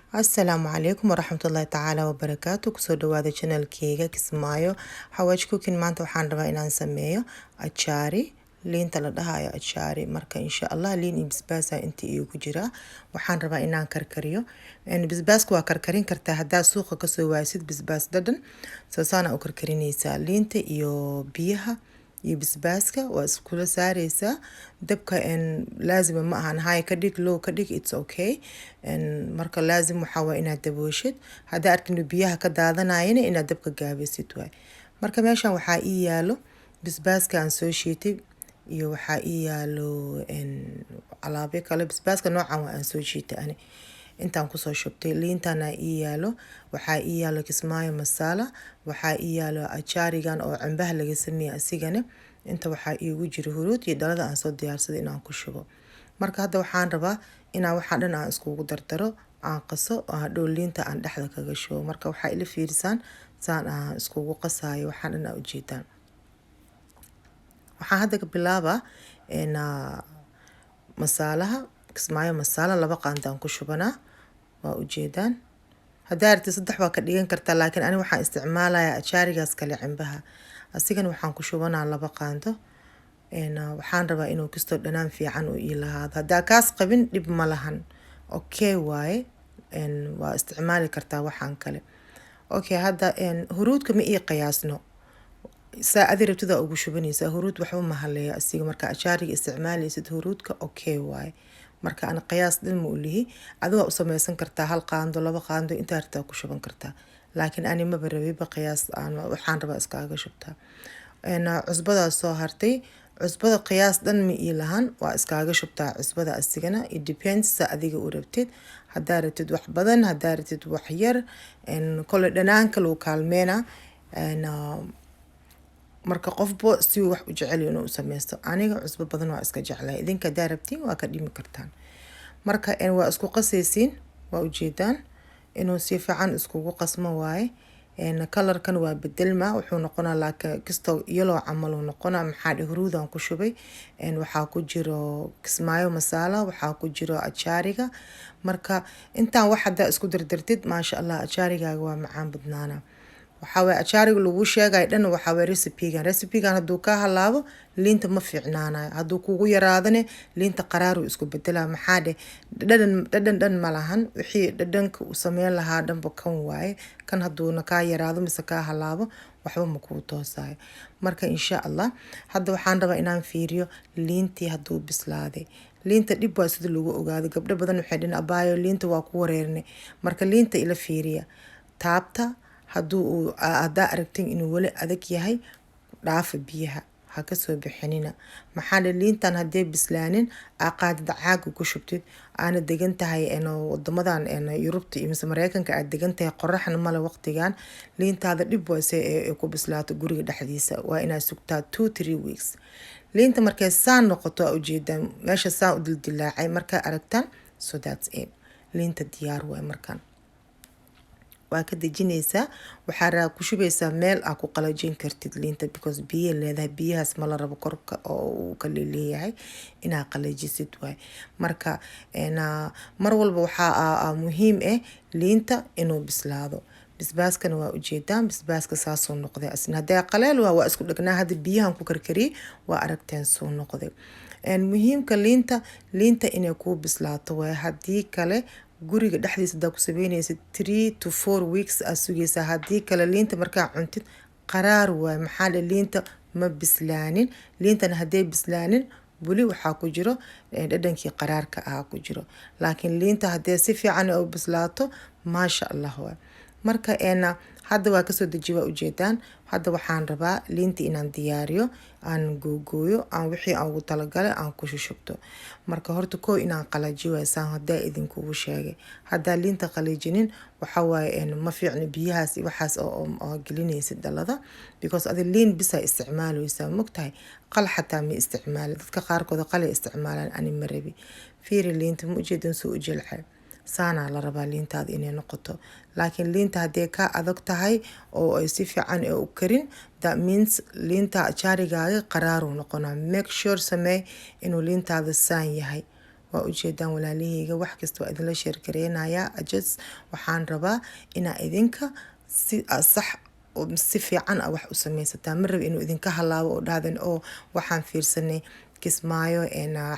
Asalaamu calaykum waraxmatullaahi tacaala wabarakaatu. Kusoo dhawaada channelkeyga Kismaayo Xawaaj Cooking. Maanta waxaan rabaa inaan sameeyo ajaari liinta la dhahayo ajaari. Marka insha Allah liin iyo basbaasa inta iigu jiraa. Waxaan rabaa inaan karkariyo. Basbaaska waa karkarin kartaa haddaad suuqa kasoo waaysid basbaas dhadhan soosaana u karkarinaysaa. Liinta iyo biyaha iyo basbaaska waa iskula saareysaa dabka. Laazima ma ahan high ka dhig, low ka dhig, it's okay. Marka laazim waxaa waa inaad dabooshid. Haddaa arkin inuu biyaha ka daadanayana, inaad dabka gaabisid waay. Marka meeshan waxaa ii yaalo basbaaska aan soo shiitay iyo waxaa ii yaalo alaabyo kale. Basbaaska noocan waa aan soo shiitay ani, intaan kusoo shubtay. Liintana ii yaalo, waxaa ii yaalo Kismaayo Masala, waxaa ii yaalo ajaarigan oo cambaha laga sameeyey asigana. Inta waxaa iigu jira huruud iyo dhalada aan soo diyaarsaday inaan ku shubo. Marka hadda waxaan rabaa inaan waxaa dhan aan iskugu dardaro, aan qaso oo hadhow liinta aan dhexda kaga shubo. Marka waxaa ila fiirisaan saan aan iskugu qasaayo waxaan dhan aa ujeedaan. Waxaan hadda ka bilaabaa masaalaha Kismaayo Masala, 2 qaandaan ku shubanaa, waa ujeedaan. Haddaa aragtid saddex waa ka dhigan kartaa, laakiin ani waxaan isticmaalayaa ajaarigaas kale cimbaha. Asigana waxaan ku shubanaa 2 qaando. Waxaan rabaa inuu kastoo dhanaan fiican uu ii lahaado. Haddaa kaas qabin, dhib ma lahan, okay waaye, waa isticmaali kartaa waxaan kale. Okay, hadda huruudka ma ii qiyaasno, saa adi rabtida ugu shubanaysaa. Huruud waxba ma haleeyo asiga. Marka ajaariga isticmaalaysid, huruudka okay waaye. Marka ana qiyaas dhan ma u lihi, adi waa u sameysan kartaa 1 qaando, 2 qaando, intaa rabtaa ku shuban kartaa, laakiin ani maba rabiba qiyaas aan, waxaan rabaa iskaaga shubtaa. Cusbadaas soo hartay, cusbada qiyaas dhan ma ii lahan, waa iskaaga shubtaa cusbada asigana. It depends sa adiga u rabtid, haddaa rabtid wax badan, haddaa rabtid wax yar, kole dhanaanka lagu kaalmeena. Marka qofba si uu wax u jecel inuu u sameysto. Aniga cusbo badan waa iska jeclahay, idinka haddaa rabtiin waa ka dhimi kartaan. Marka waa isku qasaysiin, waa ujeedaan inuu si fiican iskugu qasmo waaye. Colorkan waa bedelma, wuxuu noqonaa laakiin kastoo yellow camal uu noqonaa. Maxaa dhe, huruudan ku shubay, waxaa ku jiro Kismaayo Masala, waxaa ku jiro ajaariga. Marka intaan wax haddaa isku dardartid, maasha Allah, ajaarigaaga waa macaan badnaana. Waxaa waye ajaariga lagu sheegayo dhan waxaa waye recipegan. Recipegan hadduu kaa halaabo, liinta ma fiicnaanayo. Hadduu kugu yaraadane, liinta qaraaruu isku bedelaa. Maxaa dheh, dhadhan dhadhan dhan ma lahan. Wixii dhadhanka uu sameyn lahaa dhanba kan waaye. Kan hadduuna kaa yaraado mise kaa halaabo, waxba ma kuu toosayo. Marka insha Allah hadda waxaan rabaa inaan fiiriyo liintii hadduu bislaaday. Liinta dhib waa sida lagu ogaado. Gabdho badan waxay dhihin, "Abaayo, liinta waa ku wareernay." Marka liinta ila fiiriya, taabta. Hadduu uu haddaa aragtin inuu weli adag yahay, dhaafa, biyaha ha kasoo bixinina. Maxaa dhe, liintan haddee bislaanin aa qaadid, caaga ku shubtid, aana degan tahay wadamadan Yurubta iyo mise Mareykanka aad degan tahay, qoraxna male waqtigan, liintaada dhib waase ee ku bislaato guriga dhexdiisa. Waa inaad sugtaa 2-3 weeks. Liinta markay saan noqoto, aa ujeedaan meesha saan u dildilaacay markaa aragtaan, so that's it, liinta diyaar waay. Markaan waa ka dejinaysaa, waxaa raa ku shubaysaa meel aa ku qalajin kartid liinta, because biyo leedahay, biyahaas ma la rabo korka oo uu ka leeyahay, inaa qalajisid waay. Marka mar walba waxaa muhiim ah liinta inuu bislaado. Basbaaskana waa ujeedaan, basbaaska saasuu noqday asna. Haddee qaleel waa isku dhagnaa. Hadda biyahan ku karkariyey, waa aragteen suu noqday. Muhiimka liinta inay kuu bislaato waay. Haddii kale guriga dhexdiisa hadaa ku sameynaysid, 3 to 4 weeks aad sugaysaa. Haddii kale liinta markaa cuntid, qaraar waay. Maxaa dhe, liinta ma bislaanin. Liintana hadday bislaanin, weli waxaa ku jiro dhadhankii qaraarka ahaa ku jiro. Laakiin liinta haddee si fiican u bislaato, maasha Allah waay. Marka hadda waa kasoo dejiye, waa ujeedaan. Hadda waxaan rabaa liinta inaan diyaariyo, aan googooyo, aan wixii aan ugu talagalay aan ku shushubto. Marka horta koo inaan qalajiyo waay, saan hadaa idinkugu sheegay. Haddaa liinta qalajinin, waxa waaye ma fiicno biyahaas iyo waxaas oo gelinaysid dhalada, because adi liin bisaa isticmaaleysaa, mogtahay, qal xataa ma isticmaali. Dadka qaarkooda qalay isticmaalaan, ani ma rabi. Fiiri liinta, ma ujeedan soo u jilcay? Saanaa la rabaa liintaada inay noqoto. Laakiin liinta haddee kaa adag tahay oo ay si fiican u karin, that means liinta ajaarigaaga qaraaruu noqonaa. Make sure, sameey inuu liintaada saan yahay. Waa ujeedaan, walaalaheyga, wax kasta waa idinla share gareynayaa. Just waxaan rabaa inaa idinka si sax, si fiican a wax u sameysataa. Ma rabi inuu idinka halaabo oo dhahdan oo waxaan fiirsanay Kismaayo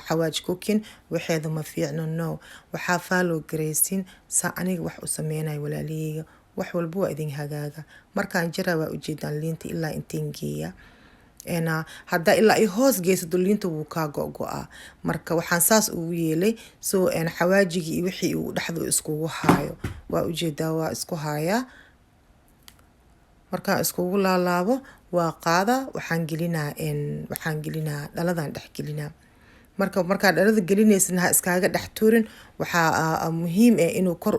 Xawaaj Cooking, waxeeda ma fiicno. No, waxaa follow garaysiin saa aniga wax u sameynayo. Walaalaheyga, wax walba waa idin hagaaga. Markaan jaraa, waa ujeedaan, liinta ilaa inteen geeya. Haddaa ilaa i hoos geysato, liinta wuu kaa go-go-aa. Marka waxaan saas ugu yeelay so xawaajigii iyo wixii uu dhexdu iskugu haayo. Waa ujeedaa, waa isku haayaa. Markaan iskugu laalaabo, waa qaada, waxaan gelinaa dhaladan dhex gelinaa. Marka markaa dhalada gelinaysidna, ha iskaaga dhex tuurin. Waxaa muhiim ah inuu kor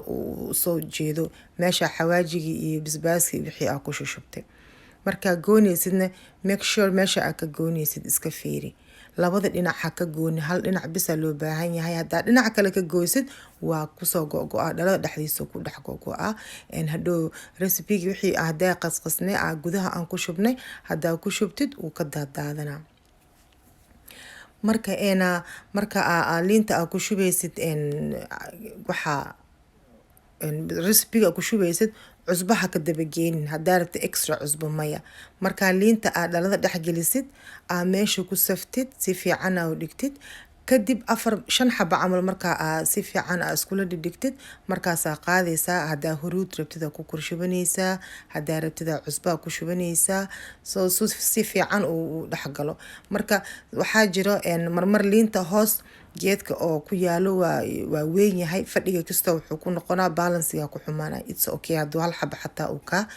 usoo jeedo meesha xawaajigii iyo basbaaskii wixii aa ku shushubtay. Markaa goynaysidna, make sure meesha aa ka goynaysid iska fiiri. Labada dhinac ha ka gooni, hal dhinac bisa loo baahan yahay. Haddaa dhinac kale ka goysid, waa kusoo go-go-a, dhalada dhexdiisa ku dhex go-go-a. Hadhow recipegi wixii haddaa qasqasnay aa gudaha aan ku shubnay, haddaa ku shubtid, wuu ka daadaadanaa. Marka marka liinta aa ku shubaysid, waxaa recipe-ga ku shubaysid, cusbo ha ka dabageenin. Haddaa rabta extra cusbo, maya. Markaa liinta aa dhalada dhex gelisid, aa meesha ku saftid, si fiican aa u dhigtid. Kadib afar shan xaba camal markaa aa si fiican aa iskula dhigdhigtid, markaasaa qaadaysaa. Haddaa huruud rabtid, aa ku korshubanaysaa. Haddaa rabtid, aa cusbaa ku shubanaysaa, so si fiican uu dhexgalo. Marka waxaa jiro marmar liinta hoos geedka oo ku yaalo waa weyn yahay, fadhiga kasta wuxuu ku noqonaa balance-iga ku xumaana. It's okay hadduu hal xaba xataa uu ka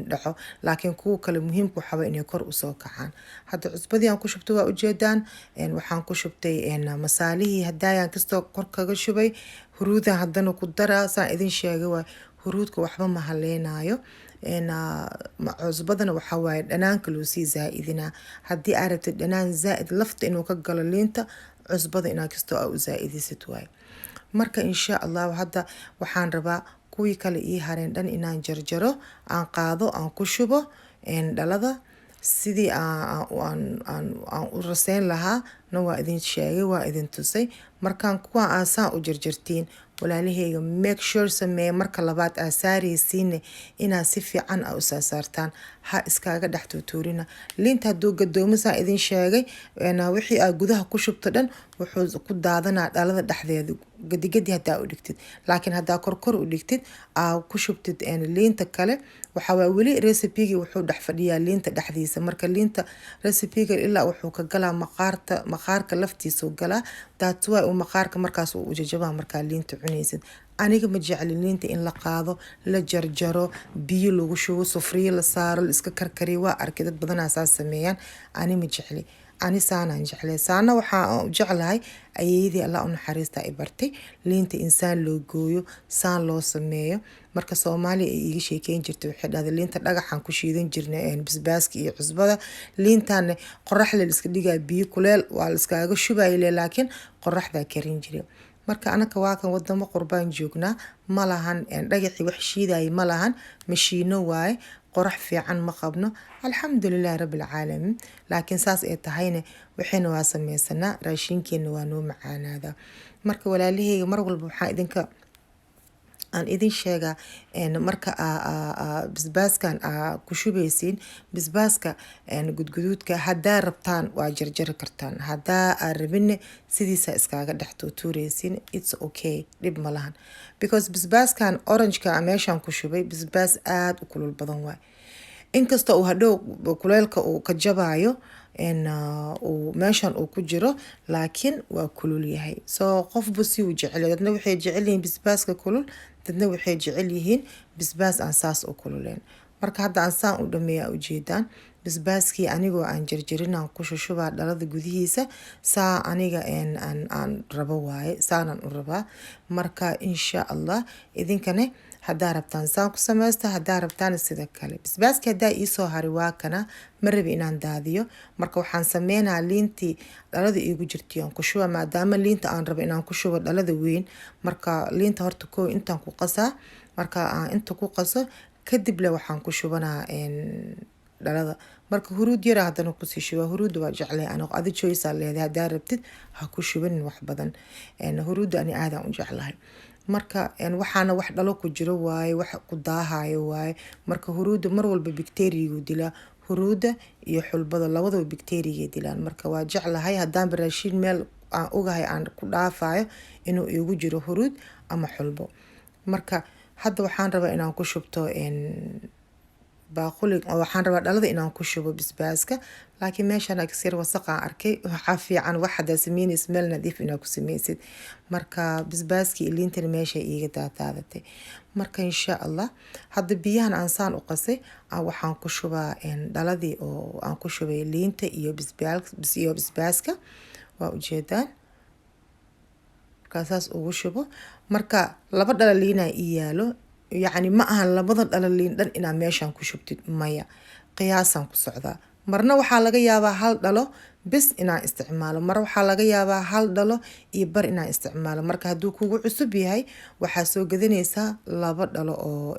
dhaco, laakiin kuwa kale muhiimka waxaa inay kor usoo kacaan. Hadda cusbadii aan ku shubtay waa ujeedaan. Waxaan ku shubtay masaalihii hadaayaan kastoo kor kaga shubay. Huruudan haddana ku daraa. Saan idin sheegay, waa huruudka, waxba ma haleynayo. Cusbadana waxaa waaye dhanaanka loo sii zaa-idinaa. Haddii aa rabtid dhanaan zaa-id lafta inuu ka galo liinta, cusbada inaa kastoo aa u zaa-idisid waaye. Marka insha Allahu hadda waxaan rabaa kuwii kale ii hareen dhan inaan jarjaro, aan qaado, aan ku shubo dhalada. Sidii aan u raseyn lahaa na waa idin sheegay, waa idin tusay. Markaan kuwa aa saan u jarjartiin, walaalaheyga, make sure sameeya marka labaad aa saaraysiine inaad si fiican aa u saasaartaan. Ha iskaaga dhex tuutuurina. Liinta hadduu gadoomo, saan idin sheegay, wixii aa gudaha ku shubto dhan wuxuu ku daadanaa dhalada dhexdeeda, gadigadi hadaa u dhigtid. Laakiin haddaa korkor u dhigtid, aa ku shubtid liinta kale, waxaa waa weli recipegi wuxuu dhex fadhiyaa liinta dhexdiisa. Marka liinta recipega ilaa wuxuu ka galaa maqaarta, maqaarka laftiisuu galaa. That's why uu maqaarka markaas uu jajabaa markaa liinta cunaysid. Aniga ma jecli liinta in la qaado, la jarjaro, biyo lagu shubo, sufriyo la saaro, la iska karkariyo. Waa arkay dad badanaa saas sameeyaan. Ani ma jecli, ani saanaan jeclay. Saana waxaa jeclahay ayeeyadii, Allah u naxariista, i bartay liinta insaan loo gooyo, saan loo sameeyo. Marka Soomaaliya ay iiga sheekeyn jirtay, waxay dhahday liinta dhagaxaan ku shiidan jirnay basbaaska iyo cusbada. Liintaana qoraxda la iska dhigaa, biyo kuleel waa la iskaaga shubayle, laakiin qoraxdaa karin jiray. Marka anaka waa kan wadamo qurbaan joognaa, ma lahan dhagaxii wax shiidaya, ma lahan mashiino waaye, qorax fiican ma qabno, alxamdulilahi rabbil caalamiin. Laakiin saas ay tahayna, waxayna waa sameysanaa, raashinkeena waa noo macaanaadaa. Marka walaalaheyga, mar walba waxaa idinka aan idin sheegaa, marka basbaaskan aa ku shubeysiin, basbaaska gudguduudka, haddaa rabtaan waa jarjari kartaan, haddaa aa rabinne sidiisa iskaaga dhex tuutuureysiin. It's okay, dhib ma lahan, because basbaaskan orangeka meeshaan ku shubay basbaas aada u kulul badan waay. Inkasta uu hadhow kuleelka uu ka jabaayo uu meeshan uu ku jiro, laakiin waa kulul yahay. So qofba si uu jecel yahay. Dadna waxay jecel yihiin basbaaska kulul, dadna waxay jecel yihiin basbaas aan saas u kululeen. Marka hadda aan saan u dhameeya, ujeedaan, basbaaskii anigoo aan jarjarin aan ku shushubaa dhalada gudihiisa. Saa aniga aan rabo waaye, saanaan u rabaa. Marka insha Allah idinkane haddaa rabtaan saan ku sameysta, haddaa rabtaan sida kale. Basbaaskii haddaa iisoo haray waa kana, ma rabi inaan daadiyo. Marka waxaan sameynaa liintii dhalada iigu jirtay aan ku shuba, maadaama liinta aan rabo inaan ku shubo dhalada weyn. Marka liinta horta koo intaan ku qasaa. Marka aan inta ku qaso kadib le, waxaan ku shubanaa dhalada weyn. Dhalada marka huruud yara haddana kusii shubaa. Huruudda waa jeclay anigu, adi choice aa leedahay. Haddaa rabtid ha ku shubanin wax badan. Huruudda ani aadaan u jeclahay. Marka waxaana wax dhalo ku jiro waaye, wax ku daahayo waaye. Marka huruudda mar walba bacteriyagu dilaa. Huruudda iyo xulbada labadaba bacteriyay dilaan. Marka waa jeclahay haddaanba raashiin meel aan ogahay aan ku dhaafayo inuu iigu jiro huruud ama xulbo. Marka hadda waxaan rabaa inaan ku shubto baaquli, waxaan rabaa dhalada inaan ku shubo bisbaaska, laakiin meeshaan agsir wasaqaan arkay. Waxaa fiican wax haddaa sameynaysa meel nadiif inaad ku sameysid. Marka bisbaaskii iyo liintana meesha iiga daadaadatay. Marka insha Allah hadda biyahan aan saan u qasay waxaan ku shubaa dhaladii oo aan ku shubay liinta iyo bisbaaska. Waa ujeedaan, markaa saas ugu shubo. Marka laba dhala liinaa ii yaalo. Yacni ma ahan labada dhala liin dhan inaad meeshaan ku shubtid, maya, qiyaasaan ku socdaa. Marna waxaa laga yaabaa hal dhalo bis inaan isticmaalo, mar waxaa laga yaabaa hal dhalo iyo bar inaan isticmaalo. Marka hadduu kugu cusub yahay, waxaa soo gadanaysaa laba dhalo oo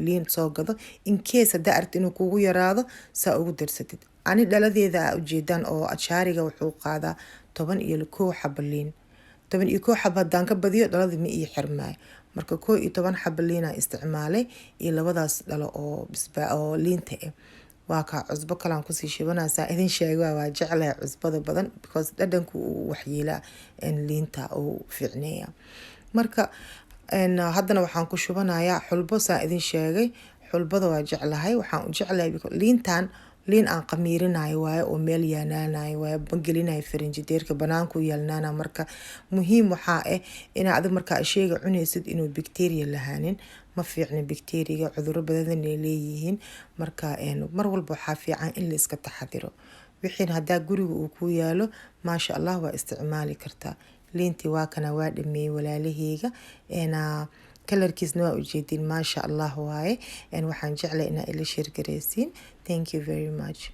liin soo gado, in case haddaa aragti inuu kugu yaraado saa ugu darsatid. Ani dhaladeeda aa ujeedaan oo ajaariga wuxuu qaadaa 11 xabo liin. 11 xabo haddaan ka badiyo, dhalada ma ii xirmaayo. Marka 11 xabo liinaa isticmaalay iyo labadaas dhalo oo bisba oo liinta ah. Waa kaa, cusbo kalaan kusii shibanaysaa. Idin sheega, waa jeclahay cusbada badan because dhadhanku uu waxyeelaa, liinta uu fiicneeya. Marka haddana waxaan ku shubanayaa xulbo. Saa idin sheegay, xulbada waa jeclahay. Waxaan u jeclahay liintan liin aan qamiirinayo waayo oo meel yaanaanayo waayo, ma gelinayo farinjideerka, banaanku yaalnaana. Marka muhiim waxaa ah inaa adig markaa sheyga cunaysid inuu bacteria lahaanin. Ma fiicna bacteriga, cuduro badan ay leeyihiin. Marka mar walba waxaa fiican in la iska taxadiro. Wixiina haddaa guriga uu ku yaalo, maasha Allah, waa isticmaali kartaa. Liintii waa kana, waa dhameeyey walaalaheyga. Colorkiisna waa ujeedin, maasha Allah waaye. Waxaan jeclay inaa ila share gareysiin. Thank you very much.